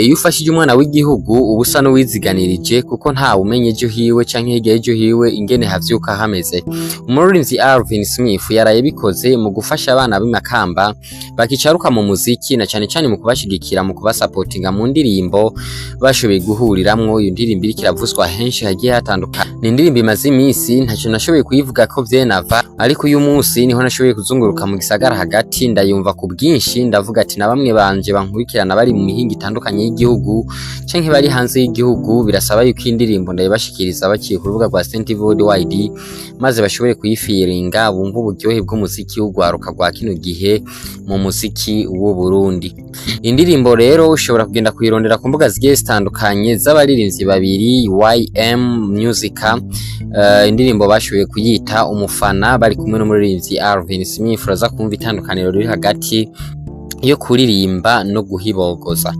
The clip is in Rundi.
Iyo ufashije umwana w'igihugu, uba usa n'uwiziganirije, kuko ntawe umenya ejo hiwe canke hirya y'ejo hiwe ingene havyuka hameze. Umuririmbyi Alvin Smith yaraye bikoze mu gufasha abana b'imakamba bakicaruka mu muziki, na cane cane mu kubashigikira, mu kubasapotinga mu ndirimbo bashoboye guhuriramwo. Iyo ndirimbo iriko iravuzwa henshi hagiye hatandukanye. Ni indirimbo imaze iminsi, ntaco nashoboye kuyivuga ko vyenava, ariko uyu munsi niho nashoboye kuzunguruka mu gisagara hagati, ndayumva ku bwinshi. Ndavuga ati na bamwe banje bankurikirana bari mu mihingo itandukanye y'igihugu canke bari hanze y'igihugu, birasaba yuko iyi ndirimbo ndayibashikiriza baciye ku rubuga rwa Saint Worldwide, maze bashobore kuyifiringa, bumve uburyohe bw'umuziki w'urwaruka rwa kino gihe mu muziki w'u Burundi. Indirimbo rero ushobora kugenda kuyirondera ku mbuga zigiye zitandukanye z'abaririmbyi babiri YM Music. Indirimbo bashoboye kuyita Umufana, bari kumwe n'umuririmbyi Alvin Smith. Uraza kumva itandukaniro riri hagati yo kuririmba no guhibogoza.